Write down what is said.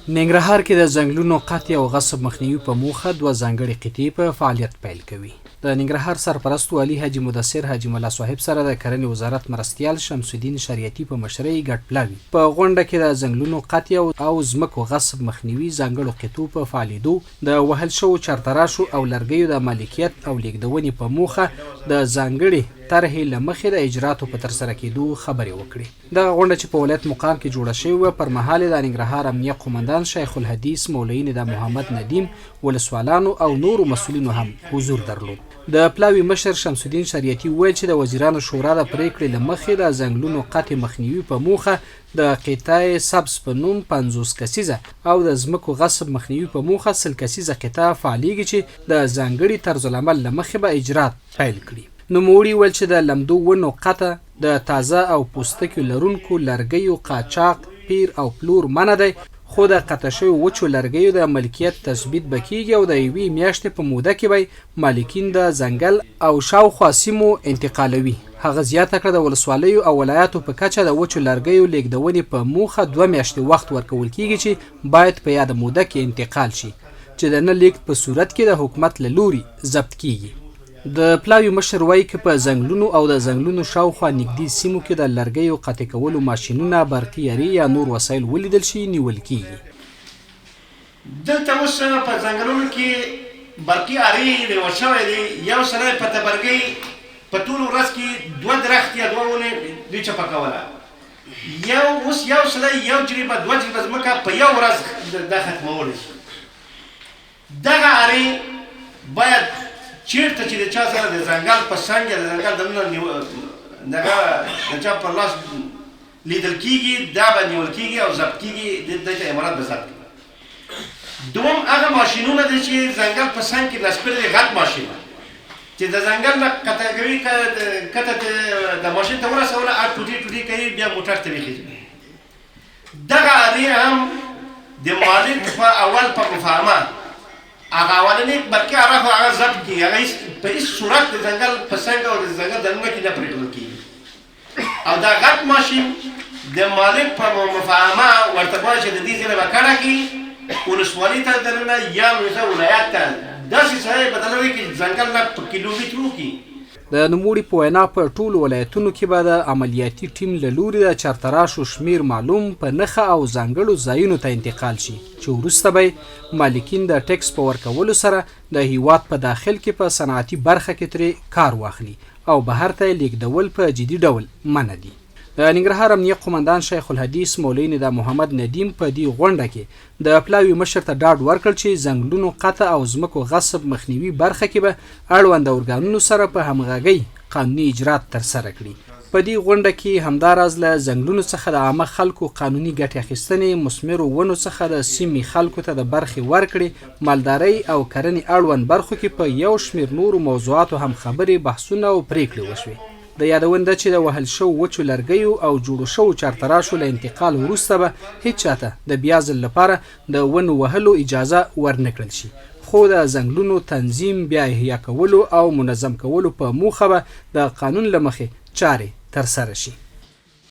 ننګرهار کې د ځنګلونو قطع او غصب مخنیوي په موخه دوه ځانګړې قطعې په فعالیت پیل کوي. د ننګرهار سرپرست والي حاجي مدثر حاجي ملا صاحب سره د کرنې وزارت مرستیال شمس الدین شریعتي په مشرۍ ګډ پلاوي په غونډه کې د ځنګلونو قطع او ځمکو غصب مخنیوي ځانګړو قطعو په فعالېدو، د وهل شوو چارتراشو او لرګیو د مالکیت او لېږدونې په موخه د ځانګړې طرحې له مخې د اجراتو په ترسره کېدو خبرې وکړې. دغه غونډه چې په ولایت مقام کې جوړه شوې وه، پر مهال یې د ننګرهار امنیه قومندان شیخ الحدیث مولوي ندا محمد ندیم، ولسوالانو او نورو مسؤلینو هم حضور درلود. د پلاوي مشر شمس الدین شریعتي وویل چې د وزیرانو شورا د پرېکړې له مخې د ځنګلونو قطع مخنیوي په موخه د قطعه سبز په نوم 50 کسیزه او د ځمکو غصب مخنیوي په موخه 100 کسیزه قطعه فعالېږي چې د ځانګړي طرزالعمل له مخې به اجرات پیل کړي. نوموړي وویل چې د لمدو ونو قطع، د تازه او پوستکيو لرونکو لرګیو قاچاق، پېر او پلور منع دی، خو د قطع شویو وچو لرګیو د ملکیت تثبیت به کېږي او د یوې میاشتې په موده کې به یې مالکین د ځنګل او شاوخوا سیمو انتقالوي. هغه زیاته کړه، د ولسوالیو او ولایاتو په کچه د وچو لرګیو لېږدونې په موخه 2 میاشتې وخت ورکول کېږي چې باید په یاده موده کې انتقال شي چې د نه لېږد په صورت کې د حکومت له لوري ضبط کېږي. د پلاوي مشر وايي، که په ځنګلونو او د ځنګلونو شاوخوا نږدې سیمو کې د لرګیو قطع کولو ماشینونه، برقي ارې یا نور وسایل ولیدل شي، نیول کېږي. دلته اوس په ځنګلونو کې برقي ارې نیول شوی دی، یو سړی په تبرګۍ په ټول ورځ کې 2 درخت یا 2 ونې دوی چپه کوله، یو اوس یو سړی 1 جریبه 2 جریبه ځمکه په یو ورځ دا ختمولی شي. دغه ارې باید چیرته چې د چا سره د ځنګل په څنګ یا د ځنګل دننه دغه د چا پر لاس لیدل کېږي، دا به نیول کېږي او ضبط کېږي، دې ته امارت به ضبط کړي. دوم هغه ماشینونه دي چې ځنګل په څنګ کې نصب کړي دي، غټ ماشین چې د ځنګل نه قطع کوي، کته د ماشین ته ورسوله، هغه ټوټې ټوټې کوي، بیا موټر ته وخېژي. دغه ارې هم د مالک په اول په مفاهمه هغه اولنې برقي اره خو هغه ضبط کېږي، هغه په هېڅ صورت د ځنګل په څنګ او د ځنګل دننه کې نه پرېښودل کېږي. او دا غټ ماشین د مالک په مفاهمه ورته وایي چې د دې ځای نه به کډه کړي ولسوالۍ ته دننه یا ولایت ته، داسې ځای بدلوي چې ځنګل نه په کیلومترو کې. د نوموړي په وینا، په ټولو ولایتونو کې به د عملیاتي ټیم له لوري د چارتراشو شمېر معلوم، په نښه او ځانګړو ځایونو ته انتقال شي چې وروسته به یې مالکین د ټکس په ورکولو سره د هیواد په داخل کې په صنعتي برخه کې ترې کار واخلي او بهر ته یې لېږدول په جدي ډول منع دي. د ننګرهار امنیه قومندان شیخ الحدیث مولوي ندا محمد ندیم په دې غونډه کې د پلاوي مشر ته ډاډ ورکړ چې ځنګلونو قطع او ځمکو غصب مخنیوي برخه کې به اړوند ارګانونو سره په همغږۍ قانوني اجرات ترسره کړي. په دې غونډه کې همداراز له ځنګلونو څخه د عامه خلکو قانوني ګټې اخیستنې، مثمرو ونو څخه د سیمې خلکو ته د برخې ورکړې، مالدارۍ او کرنې اړوند برخو کې په یو شمېر نورو موضوعاتو هم خبرې، بحثونه او پرېکړې وشوې. د یادونې ده چې د وهل شوو وچو لرګیو او جوړو شوو چارتراشو له انتقال وروسته به هیچا ته د بیا ځل لپاره د ونو وهلو اجازه ورنکړل شي، خو د ځنګلونو تنظیم، بیا احیا کولو او منظم کولو په موخه به د قانون له مخې چارې ترسره شي.